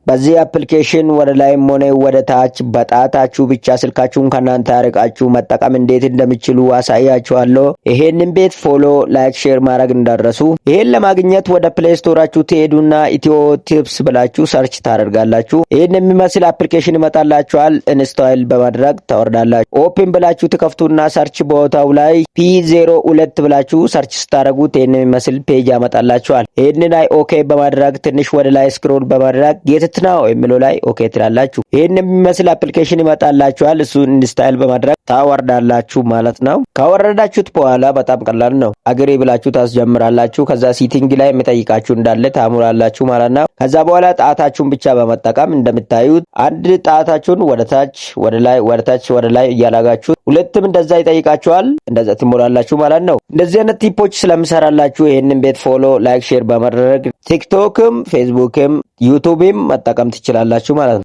በዚህ application ወደ ላይም ሆነ ወደ ታች በጣታችሁ ብቻ ስልካችሁን ከእናንተ አርቃችሁ መጠቀም እንዴት እንደሚችሉ አሳያችኋለሁ። ይሄንን ቤት follow፣ like፣ share ማድረግ እንዳትረሱ። ይሄን ለማግኘት ወደ Play Store ኣችሁ ትሄዱና ኢትዮ ቲፕስ ብላችሁ search ታደርጋላችሁ። ይህን የሚመስል application ይመጣላችኋል። Install በማድረግ ታወርዳላችሁ። Open ብላችሁ ትከፍቱና search ቦታው ላይ P02 ብላችሁ search ስታደርጉት ይህን የሚመስል page ያመጣላችኋል። ይህንን ላይ okay በማድረግ ትንሽ ወደ ላይ scroll በማድረግ get it now የሚለው ላይ okay ትላላችሁ። ይህን የሚመስል application ይመጣላችኋል። እሱን install በማድረግ ታወርዳላችሁ ማለት ነው። ካወረዳችሁት በኋላ በጣም ቀላል ነው። Agree ብላችሁ ታስጀምራላችሁ። ከዛ setting ላይ የሚጠይቃችሁ እንዳለ ታሙላላችሁ ማለት ነው። ከዛ በኋላ ጣታችሁን ብቻ በመጠቀም እንደምታዩት አንድ ጣታችሁን ወደ ታች፣ ወደ ላይ፣ ወደ ታች፣ ወደ ላይ እያላጋችሁ ሁለትም እንደዛ ይጠይቃችኋል። እንደዛ ትሞላላችሁ ማለት ነው። እንደዚህ አይነት tip ኦች ስለምሰራላችሁ ይህንን ቤት follow፣ like፣ share በማድረግ ቲክቶክም፣ ፌስቡክም፣ ዩቱብም መጠቀም ትችላላችሁ ማለት ነው።